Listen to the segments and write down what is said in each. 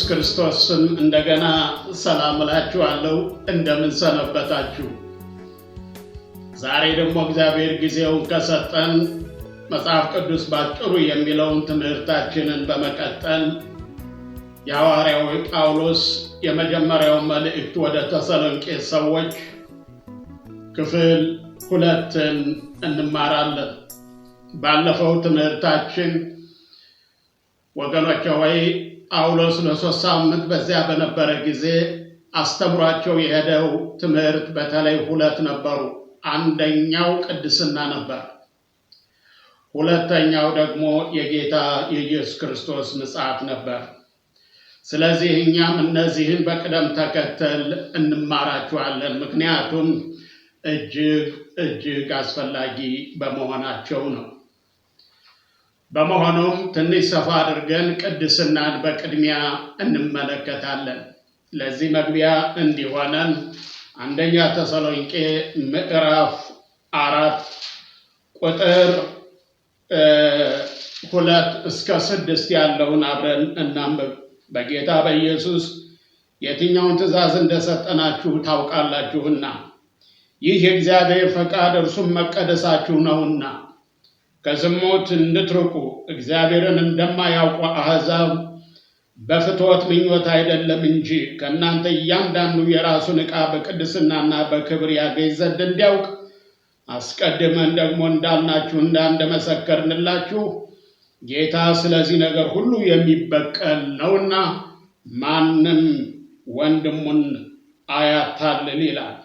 ክርስቶስ ስም እንደገና ሰላም እላችኋለሁ። እንደምን ሰነበታችሁ? ዛሬ ደግሞ እግዚአብሔር ጊዜውን ከሰጠን መጽሐፍ ቅዱስ ባጭሩ የሚለውን ትምህርታችንን በመቀጠል የሐዋርያው ጳውሎስ የመጀመሪያው መልእክት ወደ ተሰሎንቄ ሰዎች ክፍል 2ን እንማራለን። ባለፈው ትምህርታችን ወገኖቼ ሆይ ጳውሎስ ለ3 ሳምንት በዚያ በነበረ ጊዜ አስተምሯቸው የሄደው ትምህርት በተለይ 2 ነበሩ። አንደኛው ቅድስና ነበር። ሁለተኛው ደግሞ የጌታ የኢየሱስ ክርስቶስ ምጽአት ነበር። ስለዚህ እኛም እነዚህን በቅደም ተከተል እንማራቸዋለን፣ ምክንያቱም እጅግ እጅግ አስፈላጊ በመሆናቸው ነው። በመሆኑም ትንሽ ሰፋ አድርገን ቅድስናን በቅድሚያ እንመለከታለን። ለዚህ መግቢያ እንዲሆነን አንደኛ ተሰሎንቄ ምዕራፍ 4 ቁጥር 2 እስከ 6 ያለውን አብረን እናንብብ። በጌታ በኢየሱስ የትኛውን ትእዛዝ እንደሰጠናችሁ ታውቃላችሁና ይህ የእግዚአብሔር ፈቃድ እርሱም መቀደሳችሁ ነውና ከዝሙት እንድትርቁ እግዚአብሔርን እንደማያውቁ አሕዛብ በፍትወት ምኞት አይደለም እንጂ ከእናንተ እያንዳንዱ የራሱን ዕቃ በቅድስናና በክብር ያገኝ ዘንድ እንዲያውቅ አስቀድመን ደግሞ እንዳልናችሁ እንደመሰከርንላችሁ ጌታ ስለዚህ ነገር ሁሉ የሚበቀል ነውና ማንም ወንድሙን አያታልል ይላል።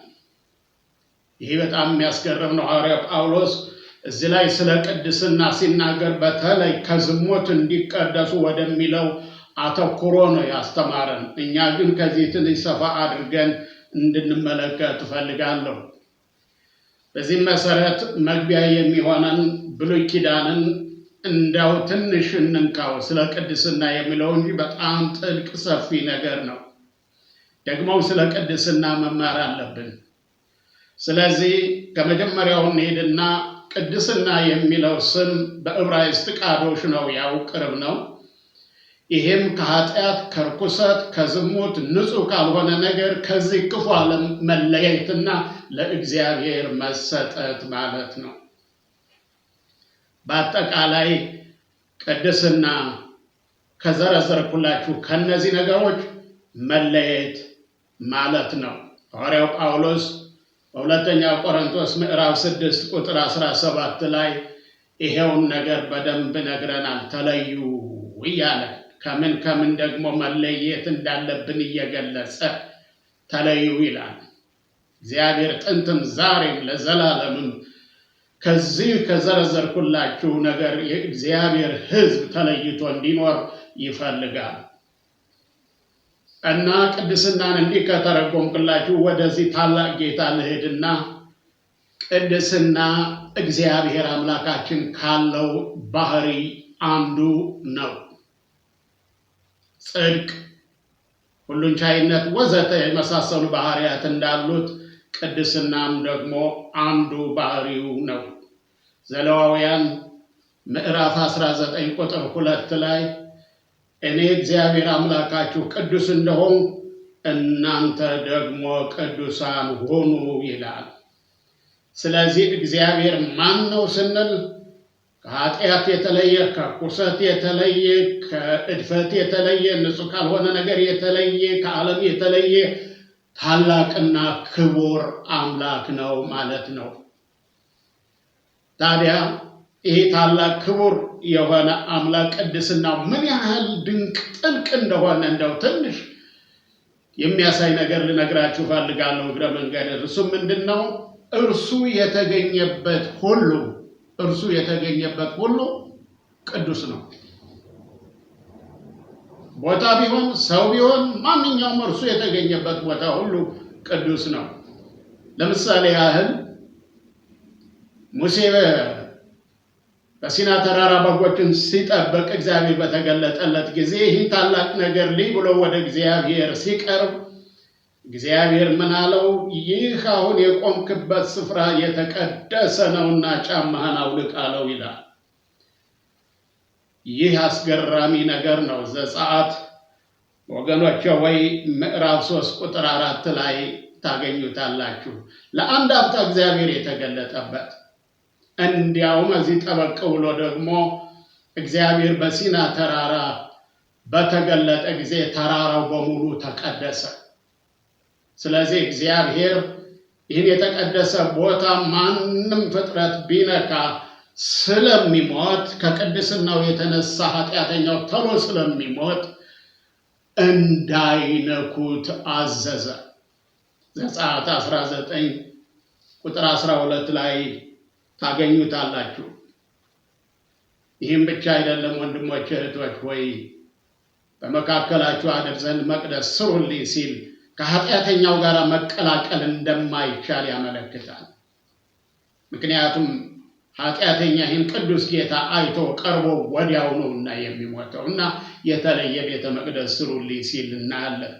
ይህ በጣም የሚያስገርም ነው። ሐዋርያው ጳውሎስ እዚህ ላይ ስለ ቅድስና ሲናገር በተለይ ከዝሙት እንዲቀደሱ ወደሚለው አተኩሮ ነው ያስተማረን። እኛ ግን ከዚህ ትንሽ ሰፋ አድርገን እንድንመለከት እፈልጋለሁ። በዚህ መሰረት መግቢያ የሚሆነን ብሉይ ኪዳንን እንደው ትንሽ እንንካው ስለ ቅድስና የሚለው እንጂ በጣም ጥልቅ ሰፊ ነገር ነው። ደግሞ ስለ ቅድስና መማር አለብን። ስለዚህ ከመጀመሪያው እንሄድና ቅድስና የሚለው ስም በዕብራይስጥ ቃዶሽ ነው፣ ያው ቅርብ ነው። ይሄም ከኃጢአት፣ ከርኩሰት፣ ከዝሙት ንጹህ ካልሆነ ነገር ከዚህ ክፉ ዓለም መለየትና ለእግዚአብሔር መሰጠት ማለት ነው። በአጠቃላይ ቅድስና ከዘረዘርኩላችሁ ከነዚህ ነገሮች መለየት ማለት ነው። ሐዋርያው ጳውሎስ በሁለተኛ ቆሮንቶስ ምዕራፍ 6 ቁጥር 17 ላይ ይሄውን ነገር በደንብ ነግረናል። ተለዩ እያለ ከምን ከምን ደግሞ መለየት እንዳለብን እየገለጸ ተለዩ ይላል። እግዚአብሔር ጥንትም ዛሬም ለዘላለምም ከዚህ ከዘረዘርኩላችሁ ነገር የእግዚአብሔር ሕዝብ ተለይቶ እንዲኖር ይፈልጋል። እና ቅድስናን እንዲህ ከተረጎምኩላችሁ ወደዚህ ታላቅ ጌታ ልሄድና ቅድስና እግዚአብሔር አምላካችን ካለው ባህሪ አንዱ ነው። ጽድቅ፣ ሁሉን ቻይነት ወዘተ የመሳሰሉ ባህሪያት እንዳሉት ቅድስናም ደግሞ አንዱ ባህሪው ነው። ዘሌዋውያን ምዕራፍ 19 ቁጥር 2 ላይ እኔ እግዚአብሔር አምላካችሁ ቅዱስ እንደሆንኩ እናንተ ደግሞ ቅዱሳን ሁኑ ይላል። ስለዚህ እግዚአብሔር ማን ነው ስንል ከኃጢአት የተለየ፣ ከርኩሰት የተለየ፣ ከእድፈት የተለየ፣ ንጹህ ካልሆነ ነገር የተለየ፣ ከዓለም የተለየ ታላቅና ክቡር አምላክ ነው ማለት ነው። ታዲያ ይሄ ታላቅ ክቡር የሆነ አምላክ ቅድስናው ምን ያህል ድንቅ ጥልቅ እንደሆነ እንደው ትንሽ የሚያሳይ ነገር ልነግራችሁ እፈልጋለሁ እግረ መንገድ። እርሱ ምንድነው? እርሱ የተገኘበት ሁሉ ቅዱስ ነው። ቦታ ቢሆን ሰው ቢሆን ማንኛውም እርሱ የተገኘበት ቦታ ሁሉ ቅዱስ ነው። ለምሳሌ ያህል ሙሴ በሲና ተራራ በጎችን ሲጠብቅ እግዚአብሔር በተገለጠለት ጊዜ ይህን ታላቅ ነገር ልይ ብሎ ወደ እግዚአብሔር ሲቀርብ እግዚአብሔር ምን አለው? ይህ አሁን የቆምክበት ስፍራ የተቀደሰ ነውና ጫማህን አውልቅ አለው ይላል። ይህ አስገራሚ ነገር ነው። ዘጸአት ወገኖቼ ወይ ምዕራፍ 3 ቁጥር 4 ላይ ታገኙታላችሁ። ለአንድ አፍታ እግዚአብሔር የተገለጠበት፣ እንዲያውም እዚህ ጠበቅ ብሎ ደግሞ እግዚአብሔር በሲና ተራራ በተገለጠ ጊዜ ተራራው በሙሉ ተቀደሰ። ስለዚህ እግዚአብሔር ይህን የተቀደሰ ቦታ ማንም ፍጥረት ቢነካ ስለሚሞት፣ ከቅድስናው የተነሳ ኃጢአተኛው ቶሎ ስለሚሞት እንዳይነኩት አዘዘ። ዘጸአት 19 ቁጥር 12 ላይ ታገኙታላችሁ። ይህም ብቻ አይደለም ወንድሞች እህቶች ሆይ፣ በመካከላችሁ አድር ዘንድ መቅደስ ስሩልኝ ሲል ከኃጢአተኛው ጋር መቀላቀል እንደማይቻል ያመለክታል። ምክንያቱም ኃጢአተኛ ይህን ቅዱስ ጌታ አይቶ ቀርቦ ወዲያው ነውና የሚሞተው፣ እና የተለየ ቤተ መቅደስ ስሩልኝ ሲል እናያለን።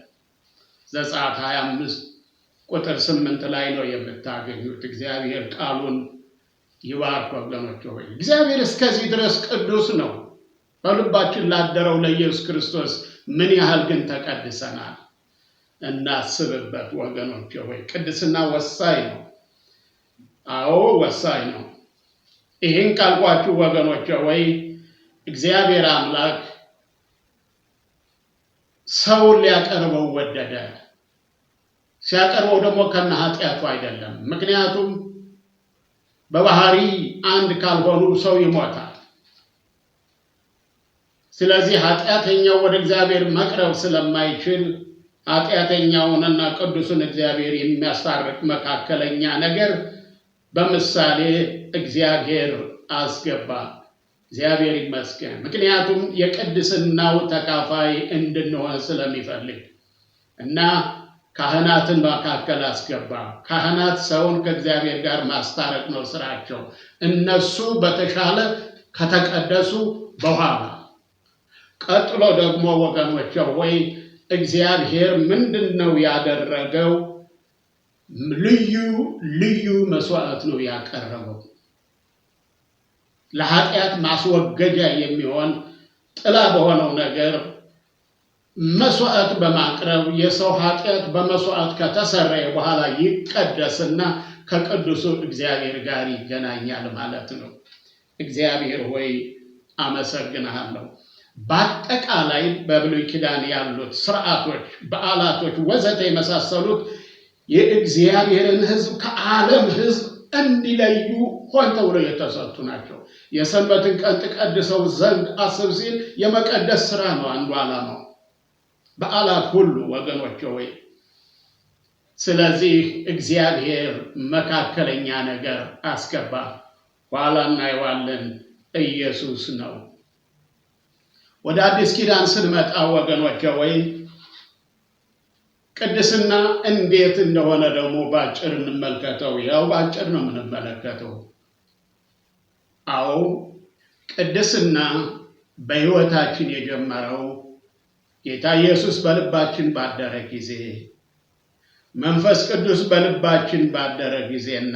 ዘጸአት 25 ቁጥር 8 ላይ ነው የምታገኙት። እግዚአብሔር ቃሉን ይባርክ ወገኖች ሆይ። እግዚአብሔር እስከዚህ ድረስ ቅዱስ ነው። በልባችን ላደረው ለኢየሱስ ክርስቶስ ምን ያህል ግን ተቀድሰናል? እናስብበት ወገኖች ሆይ። ቅድስና ወሳኝ ነው። አዎ ወሳኝ ነው። ይህን ካልኳችሁ ወገኖች ሆይ፣ እግዚአብሔር አምላክ ሰውን ሊያቀርበው ወደደ። ሲያቀርበው ደግሞ ከነ ኃጢአቱ አይደለም። ምክንያቱም በባህሪ አንድ ካልሆኑ ሰው ይሞታል። ስለዚህ ኃጢአተኛው ወደ እግዚአብሔር መቅረብ ስለማይችል ኃጢአተኛውንና ቅዱስን እግዚአብሔር የሚያስታርቅ መካከለኛ ነገር በምሳሌ እግዚአብሔር አስገባ። እግዚአብሔር ይመስገን። ምክንያቱም የቅድስናው ተካፋይ እንድንሆን ስለሚፈልግ እና ካህናትን መካከል አስገባ። ካህናት ሰውን ከእግዚአብሔር ጋር ማስታረቅ ነው ስራቸው። እነሱ በተሻለ ከተቀደሱ በኋላ ቀጥሎ ደግሞ ወገኖች ወይ እግዚአብሔር ምንድን ነው ያደረገው? ልዩ ልዩ መስዋዕት ነው ያቀረበው። ለኃጢአት ማስወገጃ የሚሆን ጥላ በሆነው ነገር መስዋዕት በማቅረብ የሰው ኃጢአት በመስዋዕት ከተሰረየ በኋላ ይቀደስና ከቅዱሱ እግዚአብሔር ጋር ይገናኛል ማለት ነው። እግዚአብሔር ሆይ አመሰግንሃለሁ። በአጠቃላይ በብሉይ ኪዳን ያሉት ስርዓቶች፣ በዓላቶች፣ ወዘተ የመሳሰሉት የእግዚአብሔርን ሕዝብ ከዓለም ሕዝብ እንዲለዩ ሆን ተብሎ የተሰጡ ናቸው። የሰንበትን ቀን ትቀድሰው ዘንድ አስብ ሲል የመቀደስ ስራ ነው አንዱ ዓላማው። በዓላት ሁሉ ወገኖች ሆይ። ስለዚህ እግዚአብሔር መካከለኛ ነገር አስገባ። ኋላ እናየዋለን። ኢየሱስ ነው። ወደ አዲስ ኪዳን ስንመጣ ወገኖች ወይ ቅድስና እንዴት እንደሆነ ደግሞ ባጭር እንመልከተው። ያው ባጭር ነው የምንመለከተው። አዎ ቅድስና በሕይወታችን የጀመረው ጌታ ኢየሱስ በልባችን ባደረ ጊዜ፣ መንፈስ ቅዱስ በልባችን ባደረ ጊዜና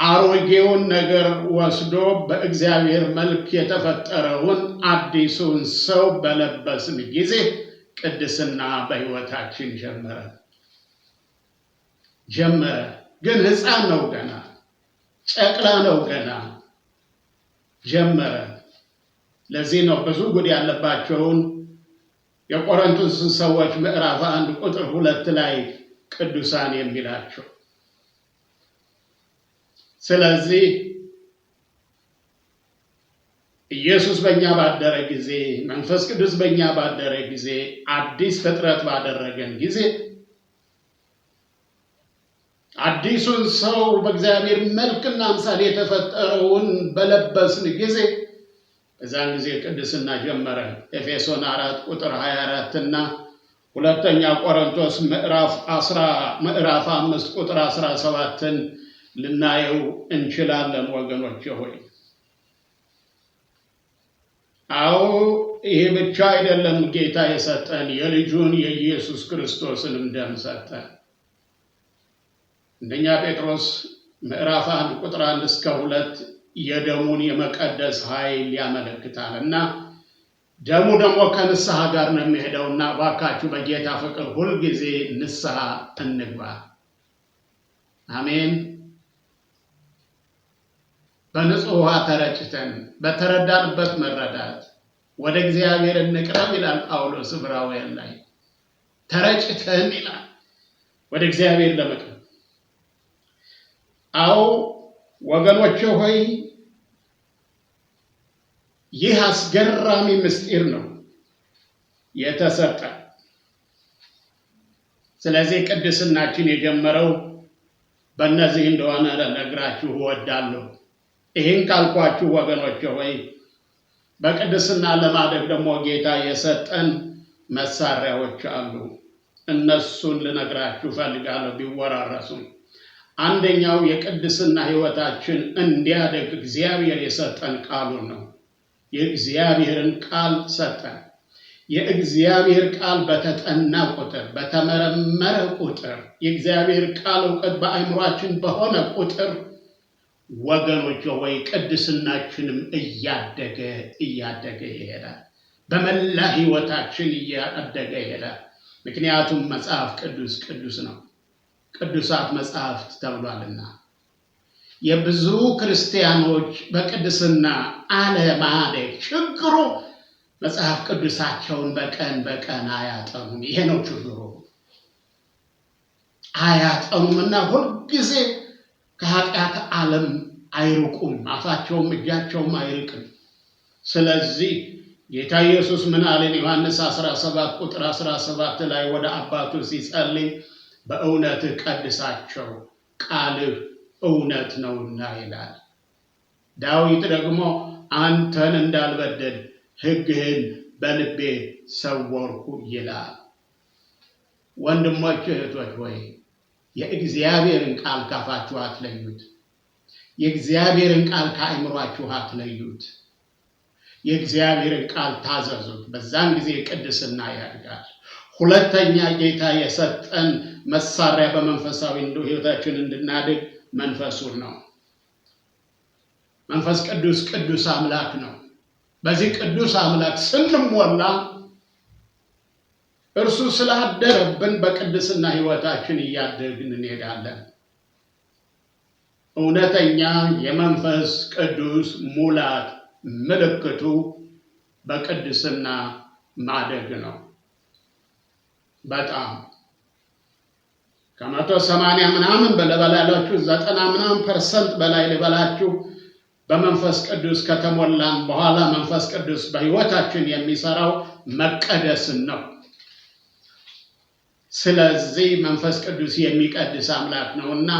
አሮጌውን ነገር ወስዶ በእግዚአብሔር መልክ የተፈጠረውን አዲሱን ሰው በለበስን ጊዜ ቅድስና በሕይወታችን ጀመረ። ግን ሕፃን ነው ገና፣ ጨቅላ ነው ገና፣ ጀመረ። ለዚህ ነው ብዙ ጉድ ያለባቸውን የቆሮንቶስን ሰዎች ምዕራፍ 1 ቁጥር 2 ላይ ቅዱሳን የሚላቸው። ስለዚህ ኢየሱስ በእኛ ባደረ ጊዜ፣ መንፈስ ቅዱስ በእኛ ባደረ ጊዜ፣ አዲስ ፍጥረት ባደረገን ጊዜ አዲሱን ሰው በእግዚአብሔር መልክና አምሳል የተፈጠረውን በለበስን ጊዜ በዛን ጊዜ ቅድስና ጀመረ። ኤፌሶን 4 ቁጥር 24 እና ሁለተኛ ቆሮንቶስ ምዕራፍ 5 ቁጥር 17ን ልናየው እንችላለን ወገኖቼ ሆይ። አዎ ይሄ ብቻ አይደለም። ጌታ የሰጠን የልጁን የኢየሱስ ክርስቶስንም ደም ሰጠን። አንደኛ ጴጥሮስ ምዕራፍ 1 ቁጥር 1 እስከ 2 የደሙን የመቀደስ ኃይል ያመለክታል እና ደሙ ደግሞ ከንስሐ ጋር ነው የሚሄደውና እባካችሁ በጌታ ፍቅር ሁልጊዜ ንስሐ እንግባ። አሜን። በንጹሕ ውሃ ተረጭተን በተረዳንበት መረዳት ወደ እግዚአብሔር እንቅረብ ይላል ጳውሎስ ዕብራውያን ላይ። ተረጭተን ይላል ወደ እግዚአብሔር ለመቅረብ። አዎ ወገኖቼ ሆይ፣ ይህ አስገራሚ ምስጢር ነው የተሰጠ። ስለዚህ ቅድስናችን የጀመረው በእነዚህ እንደሆነ ልነግራችሁ እወዳለሁ። ይህን ካልኳችሁ ወገኖቼ ሆይ፣ በቅድስና ለማደግ ደግሞ ጌታ የሰጠን መሳሪያዎች አሉ። እነሱን ልነግራችሁ እፈልጋለሁ ቢወራረሱም። አንደኛው የቅድስና ሕይወታችን እንዲያደግ እግዚአብሔር የሰጠን ቃሉን ነው። የእግዚአብሔርን ቃል ሰጠን። የእግዚአብሔር ቃል በተጠና ቁጥር፣ በተመረመረ ቁጥር፣ የእግዚአብሔር ቃል እውቀት በአእምሯችን በሆነ ቁጥር ወገኖች ወይ ቅድስናችንም እያደገ እያደገ ይሄዳል። በመላ ሕይወታችን እያደገ ይሄዳል። ምክንያቱም መጽሐፍ ቅዱስ ቅዱስ ነው፣ ቅዱሳት መጽሐፍት ተብሏልና። የብዙ ክርስቲያኖች በቅድስና አለማደግ ችግሩ መጽሐፍ ቅዱሳቸውን በቀን በቀን አያጠኑም። ይሄ ነው ችግሩ። አያጠኑምና ሁልጊዜ ከኃጢአት ዓለም አይርቁም። አፋቸውም እጃቸውም አይርቅም። ስለዚህ ጌታ ኢየሱስ ምን አለን? ዮሐንስ 17 ቁጥር 17 ላይ ወደ አባቱ ሲጸልይ በእውነትህ ቀድሳቸው፣ ቃልህ እውነት ነውና ይላል። ዳዊት ደግሞ አንተን እንዳልበድል ሕግህን በልቤ ሰወርኩ ይላል። ወንድሞች እህቶች ሆይ፣ የእግዚአብሔርን ቃል ካፋችሁ አትለዩት። የእግዚአብሔርን ቃል ከአእምሯችሁ አትለዩት። የእግዚአብሔርን ቃል ታዘዙት። በዛን ጊዜ ቅድስና ያድጋል። ሁለተኛ ጌታ የሰጠን መሳሪያ በመንፈሳዊ ሕይወታችን እንድናድግ መንፈሱን ነው። መንፈስ ቅዱስ ቅዱስ አምላክ ነው። በዚህ ቅዱስ አምላክ ስንሞላ እርሱ ስላደረብን በቅድስና ሕይወታችን እያደግን እንሄዳለን። እውነተኛ የመንፈስ ቅዱስ ሙላት ምልክቱ በቅድስና ማደግ ነው። በጣም ከ180 ምናምን በለበላላችሁ 90 ምናምን percent በላይ ልበላችሁ፣ በመንፈስ ቅዱስ ከተሞላን በኋላ መንፈስ ቅዱስ በሕይወታችን የሚሰራው መቀደስን ነው። ስለዚህ መንፈስ ቅዱስ የሚቀድስ አምላክ ነውና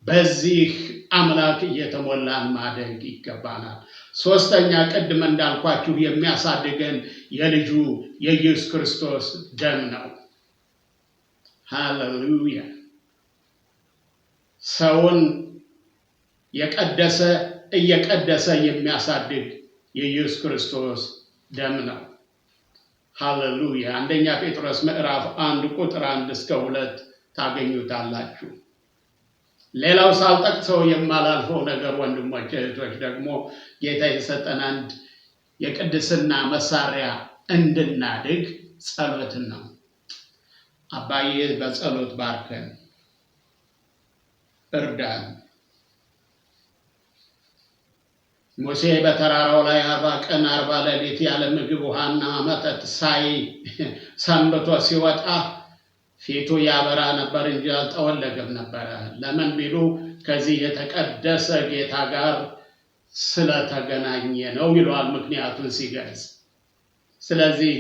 በዚህ አምላክ እየተሞላን ማደግ ይገባናል። ሶስተኛ ቅድም እንዳልኳችሁ የሚያሳድገን የልጁ የኢየሱስ ክርስቶስ ደም ነው። ሃሌሉያ! ሰውን የቀደሰ እየቀደሰ የሚያሳድግ የኢየሱስ ክርስቶስ ደም ነው። ሃሌሉያ! አንደኛ ጴጥሮስ ምዕራፍ 1 ቁጥር 1 እስከ 2 ታገኙታላችሁ። ሌላው ሳልጠቅሰው የማላልፈው ነገር ወንድሞች እህቶች፣ ደግሞ ጌታ የሰጠን አንድ የቅድስና መሳሪያ እንድናድግ ጸሎትን ነው። አባዬ፣ በጸሎት ባርከን፣ እርዳን። ሙሴ በተራራው ላይ 40 ቀን 40 ሌሊት ያለ ምግብ ውሃና መጠጥ ሳይ ሰንብቶ ሲወጣ ፊቱ ያበራ ነበር እንጂ አልጠወለገም ነበረ። ለምን ቢሉ ከዚህ የተቀደሰ ጌታ ጋር ስለተገናኘ ነው ይለዋል ምክንያቱን ሲገልጽ። ስለዚህ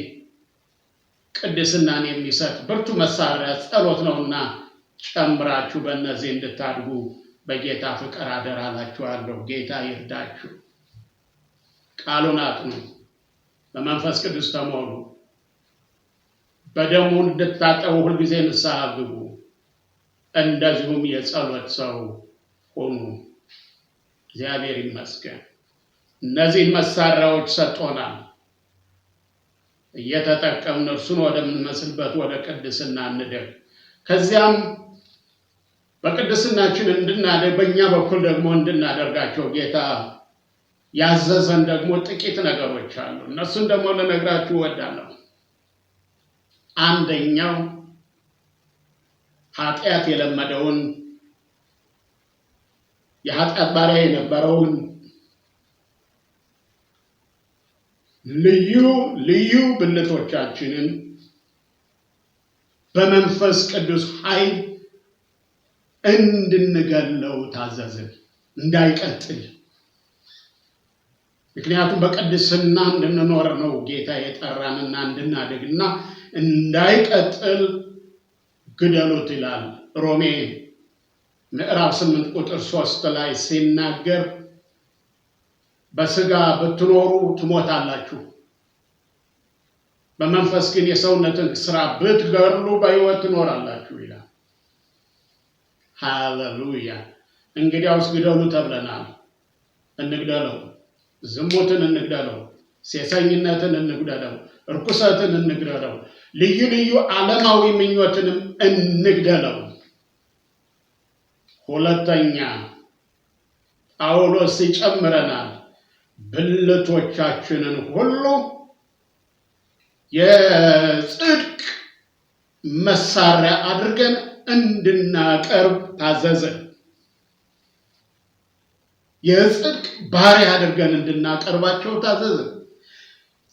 ቅድስናን የሚሰጥ ብርቱ መሳሪያ ጸሎት ነውና ጨምራችሁ በእነዚህ እንድታድጉ በጌታ ፍቅር አደራ እላችኋለሁ። ጌታ ይርዳችሁ። ቃሉን አጥኑ፣ በመንፈስ ቅዱስ ተሞሉ፣ በደሙ እንድትታጠቡ ሁልጊዜ ንስሐ ግቡ። እንደዚሁም የጸሎት ሰው ሁኑ። እግዚአብሔር ይመስገን። እነዚህን መሳሪያዎች ሰጥቶናል። እየተጠቀምን እርሱን ወደምንመስልበት ወደ ቅድስና እንደግ። ከዚያም በቅድስናችን እንድናደግ በእኛ በኩል ደግሞ እንድናደርጋቸው ጌታ ያዘዘን ደግሞ ጥቂት ነገሮች አሉ። እነሱን ደግሞ ልነግራችሁ እወዳለሁ። አንደኛው ኃጢአት የለመደውን የኃጢአት ባሪያ የነበረውን ልዩ ልዩ ብልቶቻችንን በመንፈስ ቅዱስ ኃይል እንድንገለው ታዘዝን፣ እንዳይቀጥል። ምክንያቱም በቅድስና እንድንኖር ነው ጌታ የጠራንና እንድናድግና እንዳይቀጥል ግደሉት ይላል። ሮሜ ምዕራፍ 8 ቁጥር 3 ላይ ሲናገር በስጋ ብትኖሩ ትሞታላችሁ፣ በመንፈስ ግን የሰውነትን ስራ ብትገድሉ በሕይወት ትኖራላችሁ ይላል። ሃሌሉያ! እንግዲያውስ ግደሉ ተብለናል። እንግደለው። ዝሙትን እንግደለው፣ ሴሰኝነትን እንግደለው፣ እርኩሰትን እንግደለው፣ ልዩ ልዩ ዓለማዊ ምኞትንም እንግደለው። ሁለተኛ ጳውሎስ ይጨምረናል፣ ብልቶቻችንን ሁሉ የጽድቅ መሳሪያ አድርገን እንድናቀርብ ታዘዘ። የጽድቅ ባሪያ አድርገን እንድናቀርባቸው ታዘዘ።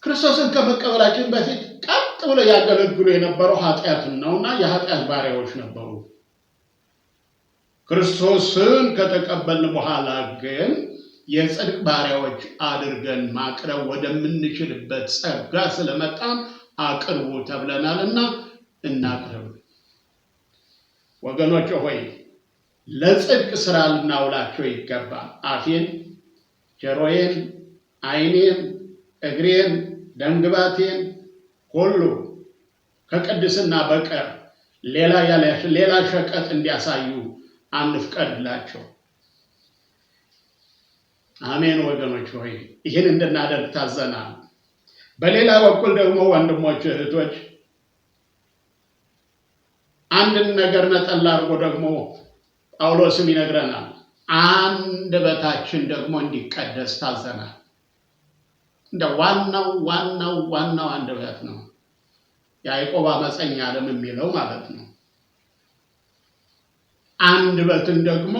ክርስቶስን ከመቀበላችን በፊት ቀጥ ብለው ያገለግሉ የነበረው ኃጢአትን ነውና የኃጢአት ባሪያዎች ነበሩ። ክርስቶስን ከተቀበልን በኋላ ግን የጽድቅ ባሪያዎች አድርገን ማቅረብ ወደምንችልበት ጸጋ ስለመጣን አቅርቡ ተብለናልና እናቅርብ። ወገኖች ሆይ፣ ለጽድቅ ስራ ልናውላቸው ይገባል። አፌን፣ ጆሮዬን፣ ዓይኔን፣ እግሬን፣ ደምግባቴን ሁሉ ከቅድስና በቀር ሌላ ሸቀጥ እንዲያሳዩ አንፍቀድላቸው። አሜን ወገኖች ሆይ፣ ይህን እንድናደርግ ታዘናል። በሌላ በኩል ደግሞ ወንድሞች፣ እህቶች፣ አንድን ነገር ነጠላ አድርጎ ደግሞ ጳውሎስም ይነግረናል። አንደበታችን ደግሞ እንዲቀደስ ታዘናል። እንደ ዋናው ዋናው ዋናው አንደበት ነው። ያዕቆብ አመፀኛ ዓለም የሚለው ማለት ነው። አንደበትን ደግሞ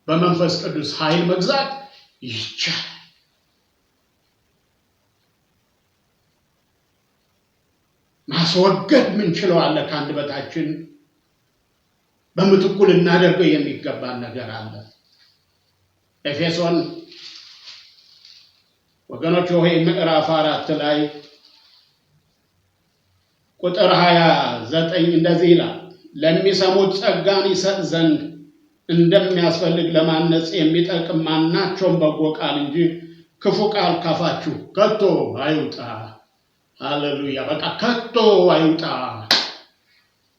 በመንፈስ ቅዱስ ኃይል መግዛት ይቻላል። ማስወገድ ምንችለው አለ ከአንደበታችን፣ በምትኩ ልናደርገው የሚገባን ነገር አለ። ኤፌሶን ወገኖች ሆይ ምዕራፍ 4 ላይ ቁጥር 29 እንደዚህ ይላል፣ ለሚሰሙት ጸጋን ይሰጥ ዘንድ እንደሚያስፈልግ ለማነጽ የሚጠቅም ማናቸውም በጎ ቃል እንጂ ክፉ ቃል ካፋችሁ ከቶ አይውጣ። ሃሌሉያ! በቃ ከቶ አይውጣ።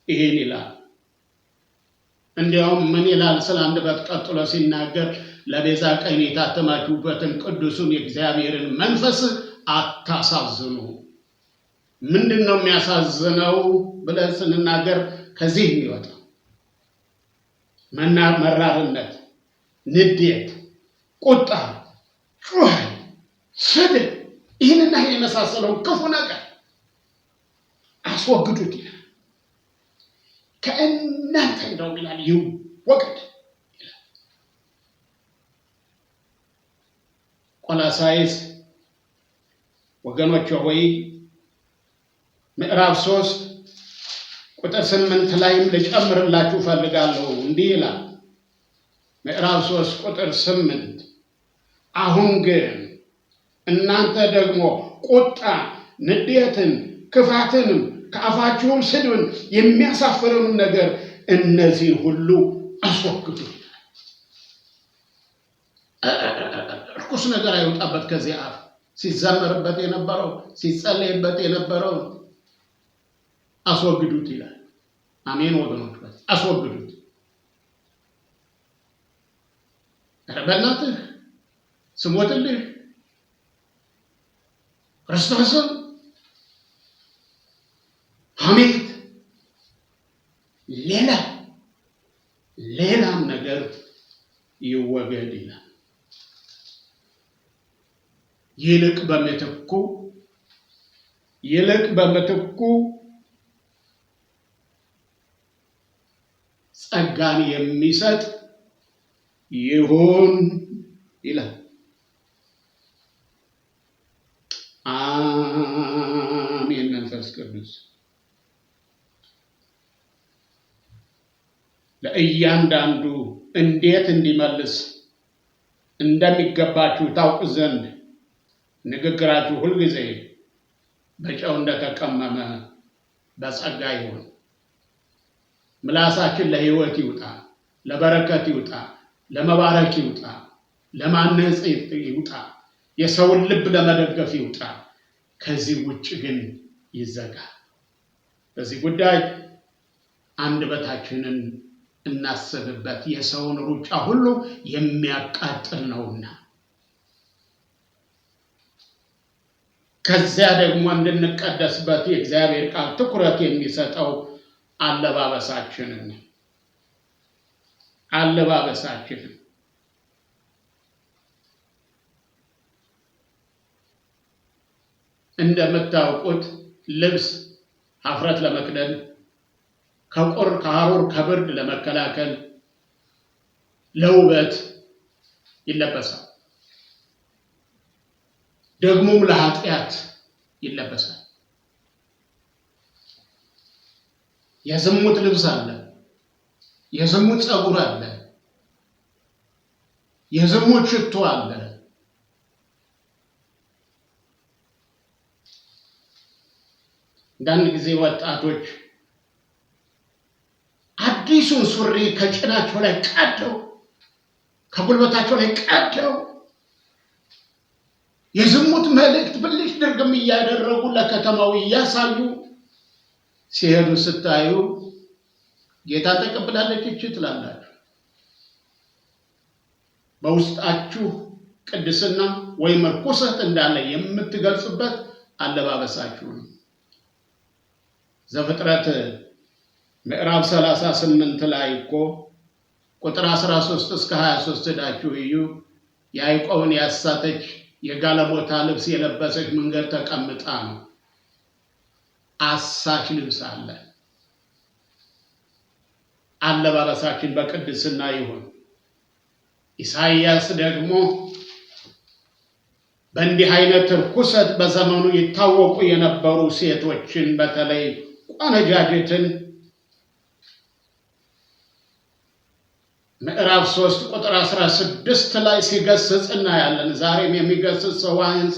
ይሄን ይላል። እንዲያውም ምን ይላል ስለ አንደበት ቀጥሎ ሲናገር፣ ለቤዛ ቀን የታተማችሁበትን ቅዱሱን የእግዚአብሔርን መንፈስ አታሳዝኑ። ምንድነው የሚያሳዝነው ብለን ስንናገር ከዚህ የሚወጣው መራርነት፣ ንዴት፣ ቁጣ፣ ጩኸት፣ ስድብ፣ ይህንና ይህን የመሳሰለውን ክፉ ነገር አስወግዱት ይላል። ከእናንተ እንደውም ይላል ይወገድ ይላል። ቆላሳይስ ወገኖች ሆይ ምዕራፍ 3 ቁጥር 8 ላይም ልጨምርላችሁ እፈልጋለሁ። እንዲህ ይላል ምዕራፍ 3 ቁጥር 8፣ አሁን ግን እናንተ ደግሞ ቁጣ፣ ንዴትን፣ ክፋትንም ከአፋችሁም ስድብን የሚያሳፍረውን ነገር እነዚህን ሁሉ አስወግዱ። እርኩስ ነገር አይወጣበት ከዚህ አፍ። ሲዘመርበት የነበረው ሲጸለይበት የነበረው አስወግዱት ይላል። አሜን ወገኖች፣ አስወግዱት። ኧረ በእናትህ ስሞትልህ ክርስቶስን ሐሜት፣ ሌላ ሌላም ነገር ይወገድ ይላል። ይልቅ በምትኩ ይልቅ በምትኩ ጸጋን የሚሰጥ ይሁን ይላል። አሜን። መንፈስ ቅዱስ ለእያንዳንዱ እንዴት እንዲመልስ እንደሚገባችሁ ታውቁ ዘንድ ንግግራችሁ ሁልጊዜ በጨው እንደተቀመመ በጸጋ ይሁን። ምላሳችን ለሕይወት ይውጣ፣ ለበረከት ይውጣ፣ ለመባረክ ይውጣ፣ ለማነጽ ይውጣ፣ የሰውን ልብ ለመደገፍ ይውጣ። ከዚህ ውጭ ግን ይዘጋ። በዚህ ጉዳይ አንደበታችንን እናስብበት፣ የሰውን ሩጫ ሁሉ የሚያቃጥል ነውና። ከዚያ ደግሞ እንድንቀደስበት የእግዚአብሔር ቃል ትኩረት የሚሰጠው አለባበሳችንን አለባበሳችንን እንደምታውቁት ልብስ ሀፍረት ለመክደን፣ ከቁር ከሐሩር ከብርድ ለመከላከል፣ ለውበት ይለበሳል። ደግሞም ለኃጢአት ይለበሳል። የዝሙት ልብስ አለ፣ የዝሙት ፀጉር አለ፣ የዝሙት ሽቶ አለ። አንዳንድ ጊዜ ወጣቶች አዲሱን ሱሪ ከጭናቸው ላይ ቀደው ከጉልበታቸው ላይ ቀደው የዝሙት መልእክት ብልጭ ድርግም እያደረጉ ለከተማው እያሳዩ ሲሄዱ ስታዩ ጌታ ተቀብላለች እቺ ትላላችሁ። በውስጣችሁ ቅድስና ወይም ርኩሰት እንዳለ የምትገልጹበት አለባበሳችሁ ነው። ዘፍጥረት ምዕራፍ 38 ላይ እኮ ቁጥር 13 እስከ 23 ሄዳችሁ እዩ። ያዕቆብን ያሳተች የጋለሞታ ልብስ የለበሰች መንገድ ተቀምጣ ነው። አሳች ልብስ አለ። አለባበሳችን በቅድስና ይሁን። ኢሳይያስ ደግሞ በእንዲህ አይነት ርኩሰት በዘመኑ ይታወቁ የነበሩ ሴቶችን በተለይ ቆነጃጅትን ምዕራፍ 3 ቁጥር 16 ላይ ሲገስጽ እናያለን። ዛሬም የሚገስጽ ሰው አያንሳ።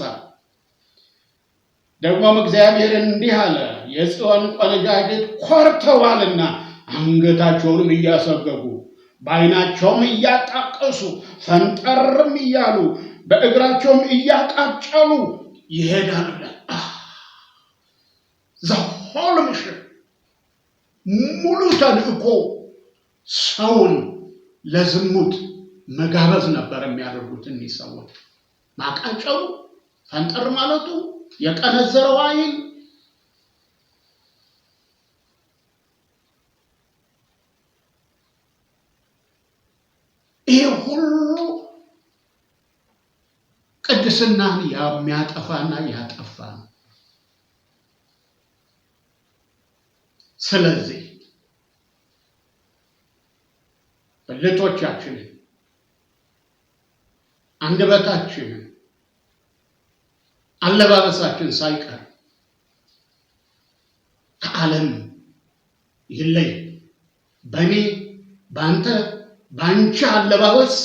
ደግሞም እግዚአብሔር እንዲህ አለ፣ የጽዮን ቆነጃጅት ኮርተዋልና አንገታቸውንም እያሰገጉ በዓይናቸውም እያጣቀሱ ፈንጠርም እያሉ በእግራቸውም እያቃጨሉ ይሄዳሉ። The whole mission ሙሉ ተልእኮ ሰውን ለዝሙት መጋበዝ ነበር የሚያደርጉት እኒህ ሰዎች። ማቃጨሉ፣ ፈንጠር ማለቱ፣ የቀነዘረው ዓይን ይሄ ሁሉ ቅድስናን የሚያጠፋና ያጠፋ ነው። ስለዚህ ብልቶቻችንን፣ አንደበታችንን፣ አለባበሳችን ሳይቀር ከዓለም ይለይ። በእኔ በአንተ በአንቺ አለባበስ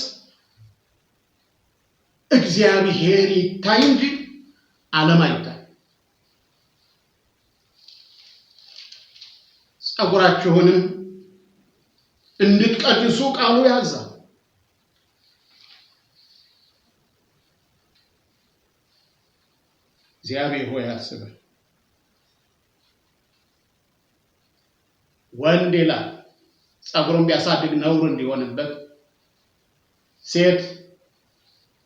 እግዚአብሔር ይታይ እንጂ ዓለም አይታይ። ጸጉራችሁንም እንድትቀድሱ ቃሉ ያዛል። እግዚአብሔር ሆይ አስበን። ወንድ ይላል ጸጉሩን ቢያሳድግ ነውር እንዲሆንበት፣ ሴት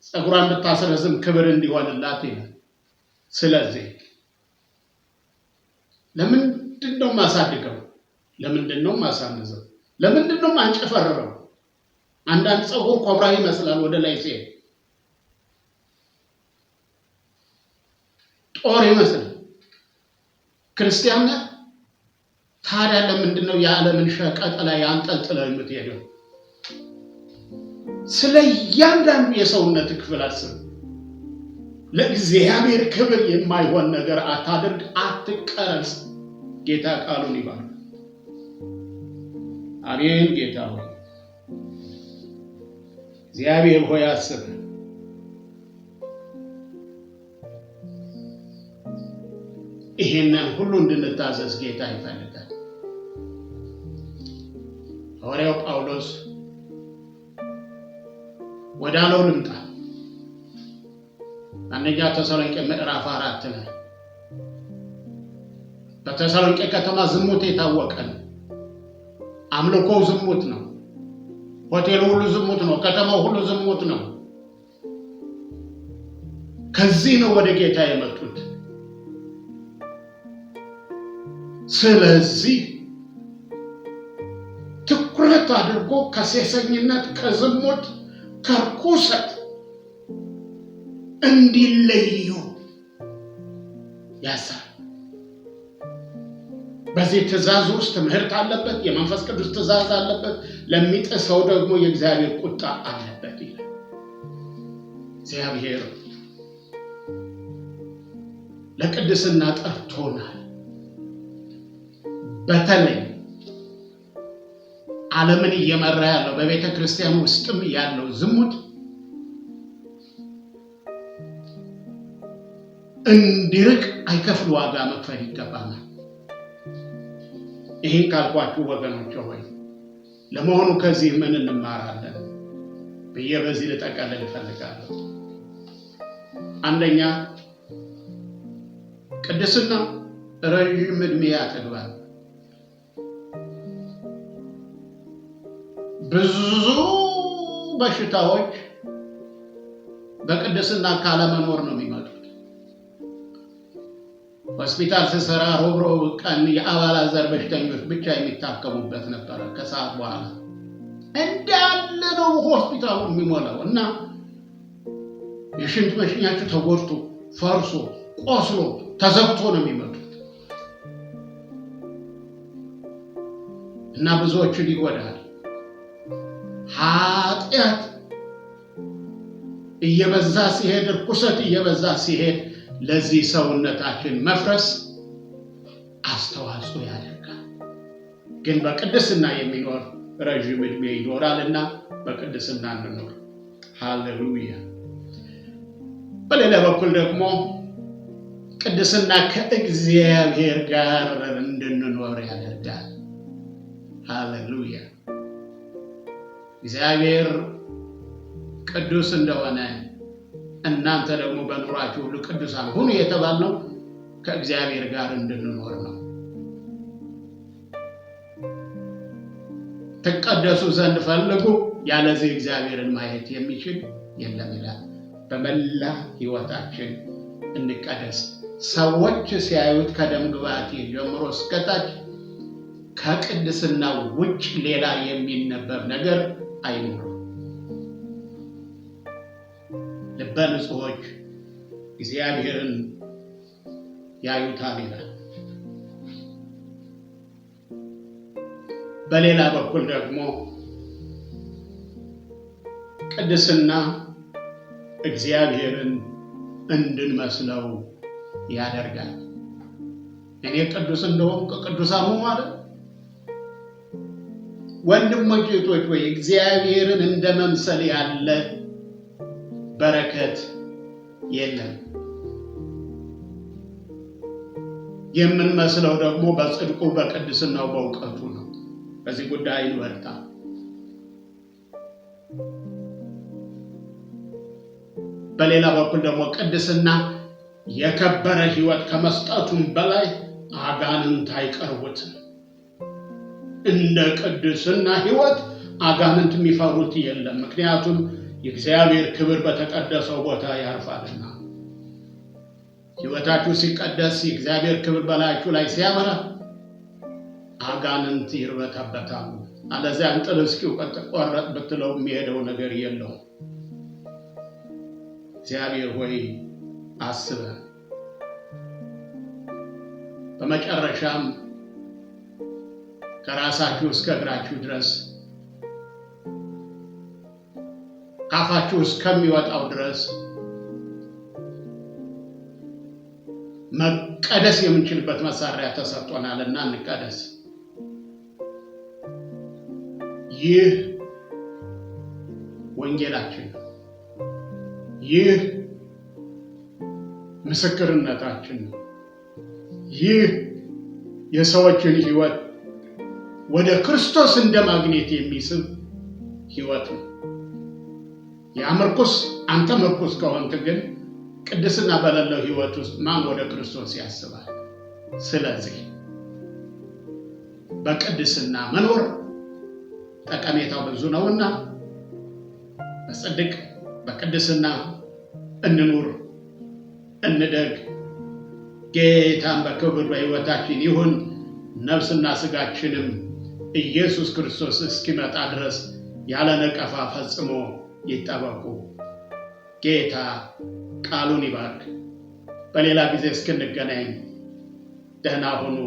ጸጉሯን ብታስረዝም ክብር እንዲሆንላት ይላል። ስለዚህ ለምንድን ነው የማሳድገው? ለምንድን ነው የማሳንዘው? ለምንድን ነው የማንጨፈርረው? አንዳንድ ጸጉር ኮብራ ይመስላል ወደ ላይ ሲሄድ። ጦር ይመስላል። ክርስቲያን ነህ? ታዲያ ለምንድን ነው የዓለምን ሸቀጥ ላይ አንጠልጥለህ የምትሄደው? ስለ እያንዳንዱ የሰውነት ክፍል አስብ። ለእግዚአብሔር ክብር የማይሆን ነገር አታድርግ፣ አትቀረጽ። ጌታ ቃሉን ይባርክ። አሜን። ጌታ ሆይ፣ እግዚአብሔር ሆይ አስብ። ይሄንን ሁሉ እንድንታዘዝ ጌታ ይፈልጋል። ሐዋርያው ጳውሎስ ወዳለው ልምጣ። አንደኛ ተሰሎንቄ ምዕራፍ 4 ላይ በተሰሎንቄ ከተማ ዝሙት የታወቀ ነው። አምልኮው ዝሙት ነው። ሆቴሉ ሁሉ ዝሙት ነው። ከተማው ሁሉ ዝሙት ነው። ከዚህ ነው ወደ ጌታ የመጡት። ስለዚህ ትኩረት አድርጎ ከሴሰኝነት፣ ከዝሙት፣ ከርኩሰት እንዲለዩ ያዛል። በዚህ ትእዛዝ ውስጥ ትምህርት አለበት፣ የመንፈስ ቅዱስ ትእዛዝ አለበት። ለሚጥሰው ደግሞ የእግዚአብሔር ቁጣ አለበት ይላል። እግዚአብሔር ለቅድስና ጠርቶናል። በተለይ ዓለምን እየመራ ያለው በቤተ ክርስቲያን ውስጥም ያለው ዝሙት እንዲርቅ አይከፍል ዋጋ መክፈል ይገባናል። ይህን ካልኳችሁ ወገኖች ሆይ ለመሆኑ ከዚህ ምን እንማራለን ብዬ በዚህ ልጠቀልል እፈልጋለሁ። አንደኛ፣ ቅድስና ረዥም ዕድሜ ያጠግባል። ብዙ በሽታዎች በቅድስና ካለመኖር ነው የሚመጡት። ሆስፒታል ስሰራ ሮብ ሮብ ቀን የአባላዘር በሽተኞች ብቻ የሚታከሙበት ነበረ። ከሰዓት በኋላ እንዳለ ነው ሆስፒታሉ የሚሞላው እና የሽንት መሽኛቸው ተጎድቶ፣ ፈርሶ፣ ቆስሎ፣ ተዘግቶ ነው የሚመጡት እና ብዙዎችን ይጎዳል። ኃጢአት እየበዛ ሲሄድ፣ እርኩሰት እየበዛ ሲሄድ ለዚህ ሰውነታችን መፍረስ አስተዋጽኦ ያደርጋል። ግን በቅድስና የሚኖር ረዥም ዕድሜ ይኖራልና በቅድስና እንኖር። ሃሌሉያ። በሌላ በኩል ደግሞ ቅድስና ከእግዚአብሔር ጋር እንድንኖር ያደርጋል። ሃሌሉያ። እግዚአብሔር ቅዱስ እንደሆነ እናንተ ደግሞ በኑሯችሁ ሁሉ ቅዱሳን ሁኑ የተባልነው ከእግዚአብሔር ጋር እንድንኖር ነው። ትቀደሱ ዘንድ ፈልጉ፣ ያለዚህ እግዚአብሔርን ማየት የሚችል የለም ይላል። በመላ ሕይወታችን እንቀደስ። ሰዎች ሲያዩት ከደም ግባቴ ጀምሮ እስከታች ከቅድስና ውጭ ሌላ የሚነበብ ነገር አይኖርም። ልበ ንጹሖች እግዚአብሔርን ያዩታል ይላል። በሌላ በኩል ደግሞ ቅድስና እግዚአብሔርን እንድንመስለው ያደርጋል። እኔ ቅዱስ እንደሆንኩ ቅዱሳን ሁኑ ማለት። ወንድሞች እህቶች፣ ወይ እግዚአብሔርን እንደ መምሰል ያለ በረከት የለም። የምንመስለው ደግሞ በጽድቁ፣ በቅድስናው፣ በእውቀቱ ነው። በዚህ ጉዳይ እንበርታ። በሌላ በኩል ደግሞ ቅድስና የከበረ ሕይወት ከመስጠቱም በላይ አጋንንት አይቀርቡትም። እንደ ቅድስና ሕይወት አጋንንት የሚፈሩት የለም። ምክንያቱም የእግዚአብሔር ክብር በተቀደሰው ቦታ ያርፋልና። ሕይወታችሁ ሲቀደስ፣ የእግዚአብሔር ክብር በላያችሁ ላይ ሲያበራ አጋንንት ይርበተበታሉ። አለዚያ እንጥል እስኪቆረጥ ብትለው የሚሄደው ነገር የለውም። እግዚአብሔር ሆይ አስበን። በመጨረሻም ከራሳችሁ እስከ እግራችሁ ድረስ ካፋችሁ እስከሚወጣው ድረስ መቀደስ የምንችልበት መሳሪያ ተሰጥቶናልና እንቀደስ። ይህ ወንጌላችን ነው። ይህ ምስክርነታችን ነው። ይህ የሰዎችን ሕይወት ወደ ክርስቶስ እንደ ማግኘት የሚስብ ሕይወት ነው። ያ ምርኩስ አንተ ምርኩስ ከሆንክ ግን ቅድስና በሌለው ሕይወት ውስጥ ማን ወደ ክርስቶስ ያስባል? ስለዚህ በቅድስና መኖር ጠቀሜታው ብዙ ነውና በጽድቅ በቅድስና እንኑር፣ እንደግ። ጌታን በክብር በሕይወታችን ይሁን። ነፍስና ስጋችንም ኢየሱስ ክርስቶስ እስኪመጣ ድረስ ያለ ነቀፋ ፈጽሞ ይጠበቁ። ጌታ ቃሉን ይባርክ። በሌላ ጊዜ እስክንገናኝ ደህና ሁኑ።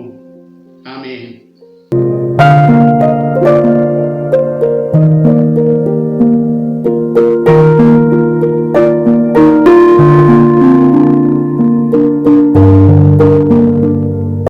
አሜን።